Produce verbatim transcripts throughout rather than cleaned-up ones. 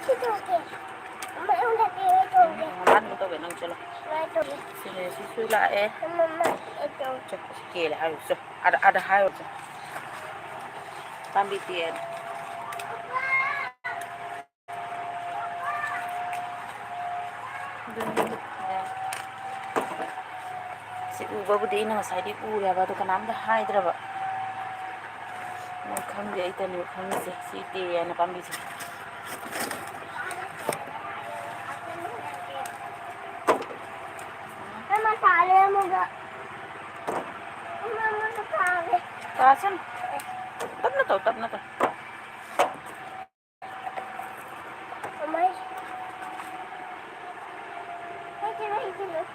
ꯁꯤ ꯇꯧꯒꯦ꯫ ꯑꯃ ꯑꯩꯉꯣꯟꯗ ꯄꯤꯔꯣ ꯇꯧꯒꯦ꯫ ꯃꯃꯥ ꯀꯩꯅꯣ ꯇꯧꯒꯦ, ꯅꯪ ꯆꯠꯂꯣ꯫ ꯁꯨꯃꯥꯏꯅ ꯇꯧꯒꯦ꯫ ꯁꯤꯅꯦ, ꯁꯤꯁꯨ ꯂꯥꯛꯑꯦ꯫ ꯃꯃꯥ, ꯑꯩ ꯇꯧꯒꯦ꯫ ꯆꯠ, ꯁꯤ ꯀꯦꯜꯂꯦ ꯍꯥꯏꯔꯨ ꯆꯣ꯫ ꯑꯥꯗ, ꯑꯥꯗ ꯍꯥꯏꯔꯨ ꯆꯣ꯫ ꯄꯥꯝꯕꯤ ꯇꯦꯛꯑꯦ꯫ ꯑꯗꯨꯅꯤ꯫ ꯁꯤ ꯎꯕꯕꯨꯗꯤ ꯑꯩꯅ ꯉꯁꯥꯏꯗꯤ ꯎꯔꯦꯕ, ꯑꯗꯨ ꯀꯅꯥꯝꯇ ꯍꯥꯏꯗ꯭ꯔꯕ꯫ ꯃꯣꯏ ꯈꯪꯗꯦ, ꯑꯩꯇꯅꯦꯕ ꯈꯪꯉꯤꯁꯦ꯫ ꯁꯤ ꯇꯦꯛꯑꯦꯅ ꯄꯥꯝꯕꯤꯁꯦ꯫ ꯃꯃꯥ ꯇꯥꯔꯦ ꯑꯃꯨꯛꯀ꯫ ꯃꯃꯥ ꯑꯃꯨꯛꯀ ꯇꯥꯔꯦ꯫ ꯇꯥꯁꯅꯨ꯫ ꯇꯞꯅ ꯇꯧ, ꯇꯞꯅ ꯇꯧ꯫ ꯃꯃꯥꯏ꯫ ꯍꯩꯖꯤꯜꯂꯨ, ꯍꯩꯖꯤꯜꯂꯨ꯫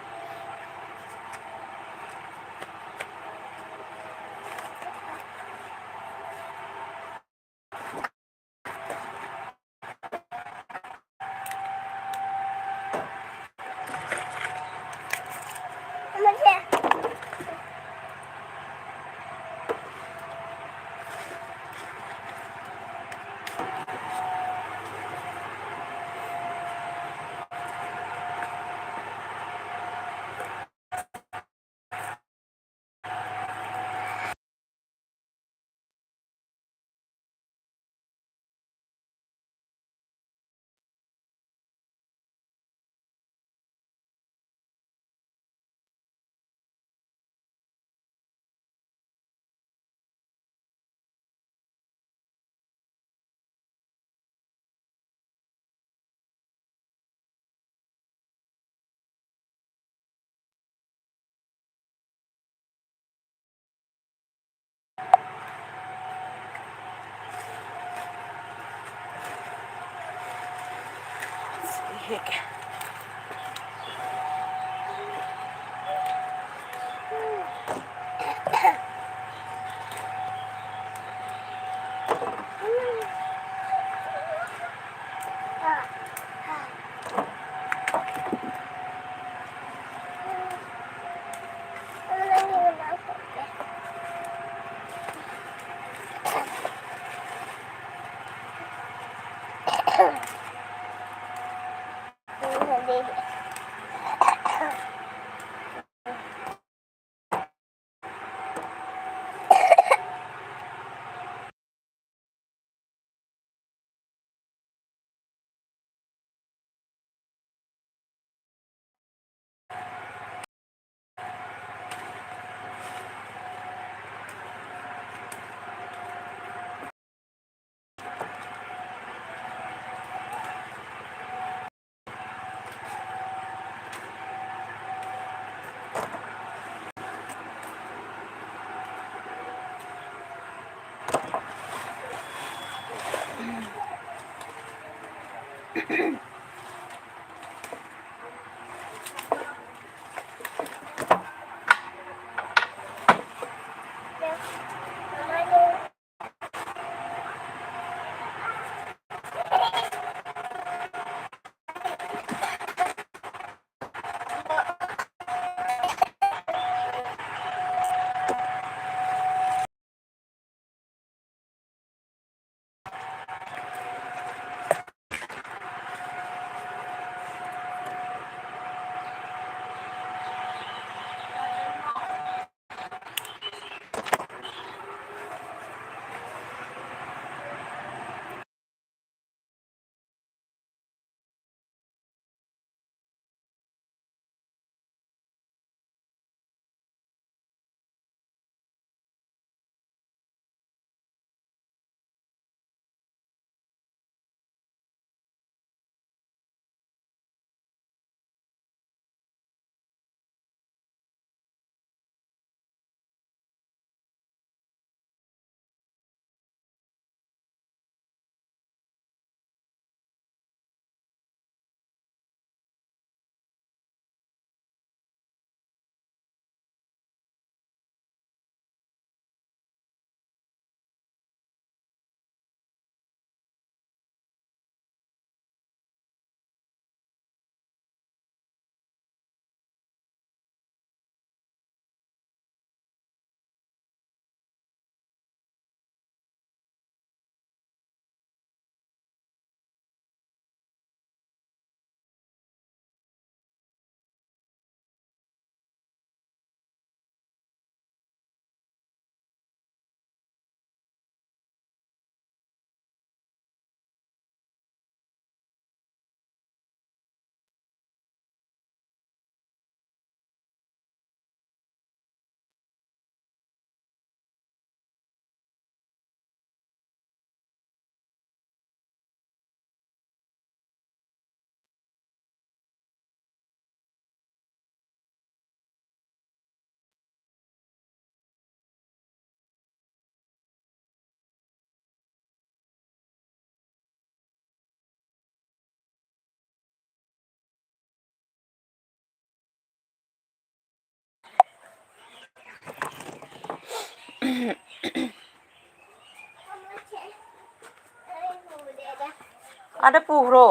ꯑꯥꯗ ꯄꯨꯈ꯭ꯔꯣ꯫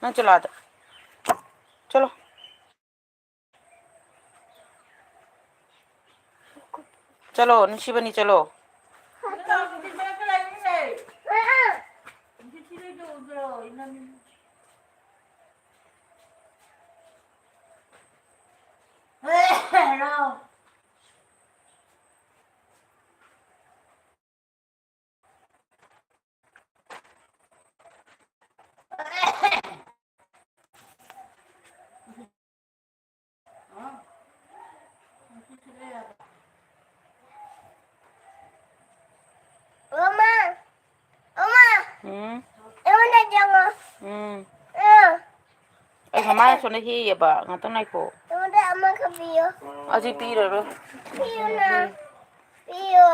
ꯅꯪ ꯆꯠꯂꯣ ꯑꯥꯗ꯫ ꯆꯠꯂꯣ꯫ ꯆꯠꯂꯣ, ꯅꯨꯡꯁꯤꯕꯅꯤ, ꯆꯠꯂꯣ꯫ ꯑꯣ, ꯃꯥ꯫ ꯑꯣ, ꯃꯥ꯫ ꯎꯝ꯫ ꯑꯩꯉꯣꯟꯗ ꯌꯦꯡꯉꯣ꯫ ꯎꯝ꯫ ꯑꯥ꯫ ꯑꯩ ꯃꯃꯥ ꯁꯣꯝꯗ ꯍꯦꯛꯑꯦꯕ꯫ ꯉꯥꯛꯇꯪ ꯉꯥꯏꯈꯣ꯫ ꯑꯩꯉꯣꯟꯗ ꯑꯃꯈꯛ ꯄꯤꯌꯣ꯫ ꯑꯁꯤ ꯄꯤꯔꯔꯣꯏ꯫ ꯄꯤꯌꯨꯅ꯫ ꯄꯤꯌꯣ꯫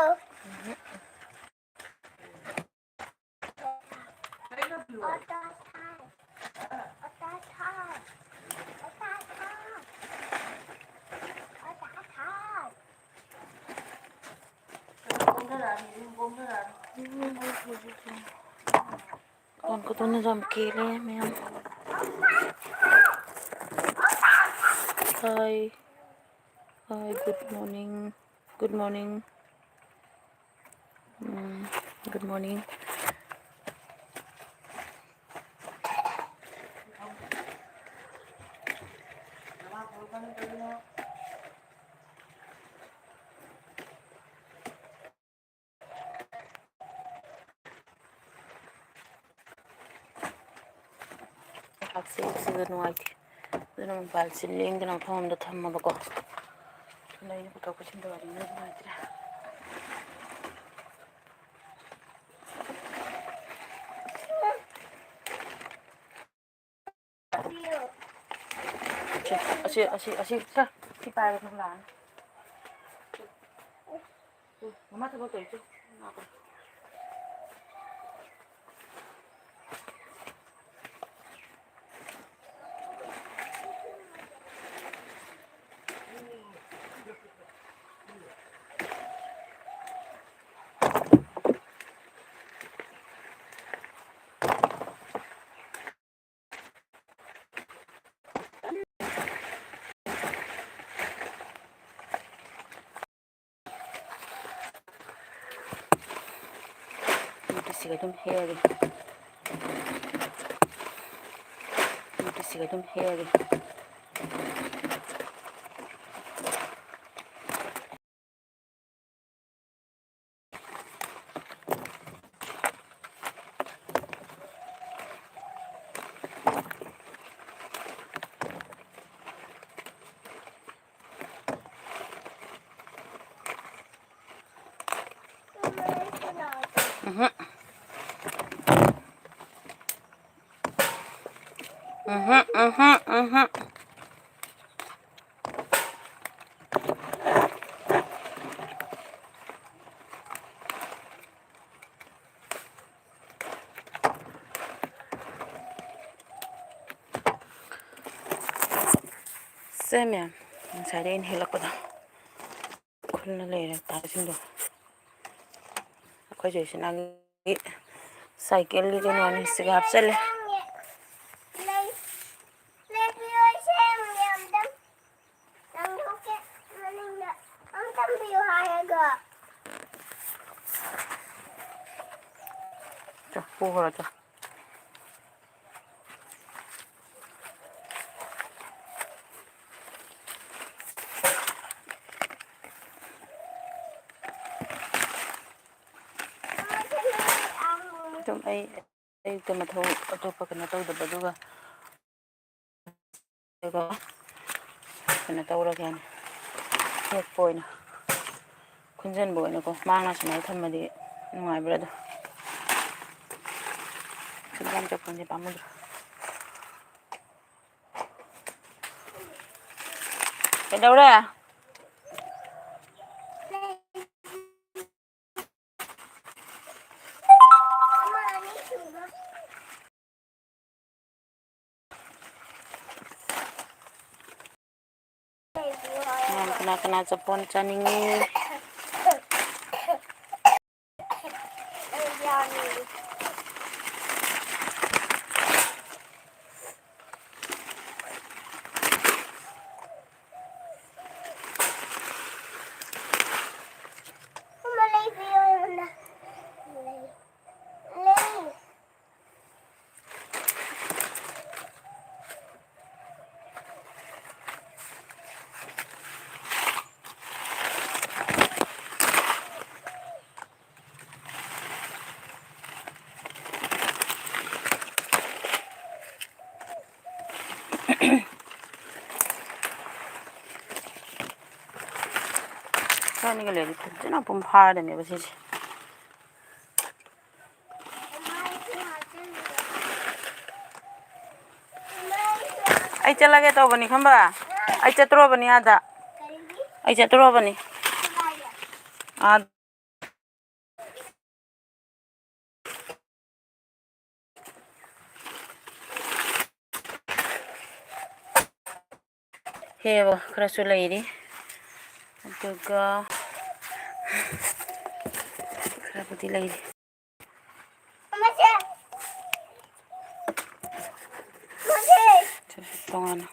ꯀꯣꯟ ꯀꯣꯟꯗꯣꯟꯅ ꯌꯥꯝ ꯀꯦꯜꯂꯦ ꯃꯌꯥꯝ꯫ Hi. Hi, good morning. Good morning. ꯎꯝ, good morning. ꯆꯥꯛꯁꯦ ꯁꯤꯗ ꯅꯨꯡꯉꯥꯏꯇꯦ꯫ ꯑꯗꯨꯅ ꯃꯣꯕꯥꯏꯜꯁꯦ ꯂꯦꯡꯗꯅ ꯃꯐꯝ ꯑꯃꯗ ꯊꯝꯃꯕꯀꯣ꯫ ꯑꯗꯨꯅ ꯑꯩꯅ ꯄꯨꯊꯣꯛ ꯄꯨꯁꯤꯟ ꯇꯧꯔꯗꯤ ꯅꯨꯡꯉꯥꯏꯇ꯭ꯔꯦ꯫ ꯑꯁꯤ, ꯑꯁꯤ, ꯑꯁꯤ, ꯁꯦ, ꯁꯤ ꯄꯥꯏꯔꯒ ꯅꯪ ꯂꯥꯛꯑꯅꯤ꯫ ꯃꯃꯥ ꯊꯕꯛ ꯇꯧꯔꯤ ꯆꯦ꯫ ꯁꯤꯒ ꯑꯗꯨꯝ ꯍꯦꯛꯑꯒꯦ꯫ ꯁꯤꯒ ꯑꯗꯨꯝ ꯍꯦꯛꯑꯒꯦ꯫ ꯎꯝꯍꯨꯝ꯫ ꯎꯝꯍꯨꯝ, ꯎꯝꯍꯨꯝ, ꯎꯝꯍꯨꯝ꯫ ꯁꯦ ꯃꯌꯥꯝ, ꯉꯁꯥꯏꯗꯩ ꯑꯩꯅ ꯍꯦꯛꯂꯛꯄꯗꯣ꯫ ꯈꯨꯜꯂ ꯂꯩꯔꯦ ꯇꯥꯕꯁꯤꯡꯗꯣ꯫ ꯑꯩꯈꯣꯏꯁꯨ ꯏꯆꯤꯟꯅꯥꯎꯒꯤ ꯁꯥꯏꯀꯜꯒꯤ ꯀꯩꯅꯣꯅꯤ ꯁꯤꯒ ꯍꯥꯞꯆꯜꯂꯦ꯫ ꯆꯣ, ꯄꯨꯈ꯭ꯔꯣ ꯆꯣ꯫ ꯑꯗꯨꯝ ꯑꯩ ꯑꯌꯨꯛꯇ ꯃꯊꯧ ꯑꯇꯣꯞꯄ ꯀꯩꯅꯣ ꯇꯧꯗꯕ, ꯑꯗꯨꯒ ꯑꯗꯨꯒ ꯀꯩꯅꯣ ꯇꯧꯔꯒꯦꯅ ꯍꯦꯛꯄ ꯑꯣꯏꯅ, ꯈꯨꯟꯖꯟꯕ ꯑꯣꯏꯅꯀꯣ꯫ ꯃꯥꯡꯅ ꯁꯨꯃꯥꯏꯅ ꯊꯝꯃꯗꯤ ꯅꯨꯡꯉꯥꯏꯕ꯭ꯔꯥ ꯑꯗꯣ꯫ ꯁꯨꯝ ꯌꯥꯝ ꯆꯠꯄꯅꯦ, ꯄꯥꯝꯃꯨꯗ꯭ꯔꯣ? ꯀꯩꯗꯧꯔꯦ? ꯃꯌꯥꯝ ꯀꯅꯥ ꯀꯅꯥ ꯆꯄꯣꯟ ꯆꯥꯅꯤꯡꯉꯤ? ꯑꯃ ꯂꯩꯕꯤꯌꯣ ꯑꯩꯉꯣꯟꯗ꯫ ꯂꯩ꯫ ꯏꯕꯥꯅꯤꯒ ꯂꯩꯔꯗꯤ ꯐꯖꯅ ꯃꯄꯨꯡ ꯐꯥꯔꯗꯕꯅꯦꯕ ꯁꯤꯁꯦ꯫ ꯑꯩ ꯆꯠꯂꯒꯦ ꯇꯧꯕꯅꯤ, ꯈꯪꯕ? ꯑꯩ ꯆꯠꯇ꯭ꯔꯣꯕꯅꯤ ꯑꯥꯗ꯫ ꯑꯩ ꯆꯠꯇ꯭ꯔꯣꯕꯅꯤ꯫ ꯑꯥ꯫ ꯍꯦꯕ ꯈꯔꯁꯨ ꯂꯩꯔꯤ꯫ ꯑꯗꯨꯒ ꯈꯔꯕꯨꯗꯤ ꯂꯩꯔꯤ꯫ ꯇꯣꯉꯥꯟꯅ꯫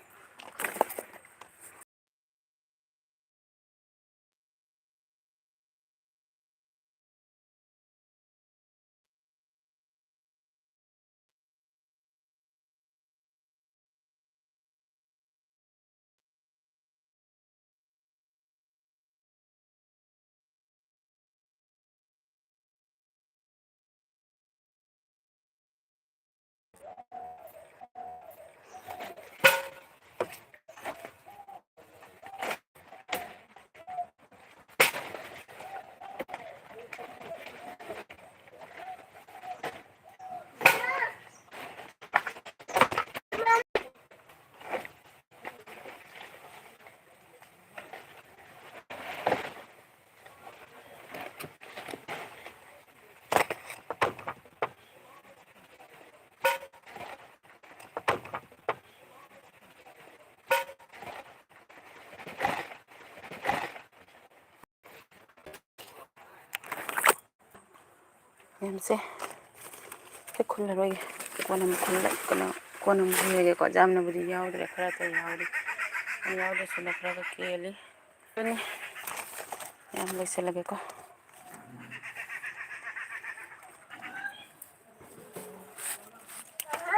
ꯃꯌꯥꯝꯁꯦ ꯑꯩ ꯈꯨꯜꯂꯔꯣꯏꯒꯦ꯫ ꯀꯣꯟꯅ ꯑꯃꯨꯛ ꯈꯨꯜꯂ-, ꯀꯩꯅꯣ, ꯀꯣꯟꯅ ꯑꯃꯨꯛ ꯈꯨꯜꯂꯒꯦꯀꯣ꯫ ꯌꯥꯝꯅꯕꯨꯗꯤ ꯌꯥꯎꯗ꯭ꯔꯦ, ꯈꯔ ꯈꯛ ꯌꯥꯎꯔꯤ꯫ ꯌꯥꯝ ꯌꯥꯎꯗ꯭ꯔꯁꯨꯅ ꯈꯔ ꯈꯛ ꯀꯦꯜꯂꯤ꯫ ꯑꯗꯨꯅꯤ꯫ ꯃꯌꯥꯝ ꯂꯣꯏꯁꯤꯜꯂꯒꯦꯀꯣ꯫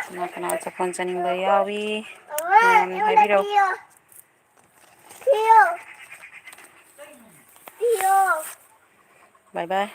ꯀꯅꯥ ꯀꯅꯥ ꯆꯐꯣꯟ ꯆꯥꯅꯤꯡꯕ ꯌꯥꯎꯏ? ꯃꯌꯥꯝꯅ ꯍꯥꯏꯕꯤꯔꯛꯎ꯫ ꯕꯥꯏ ꯕꯥꯏ꯫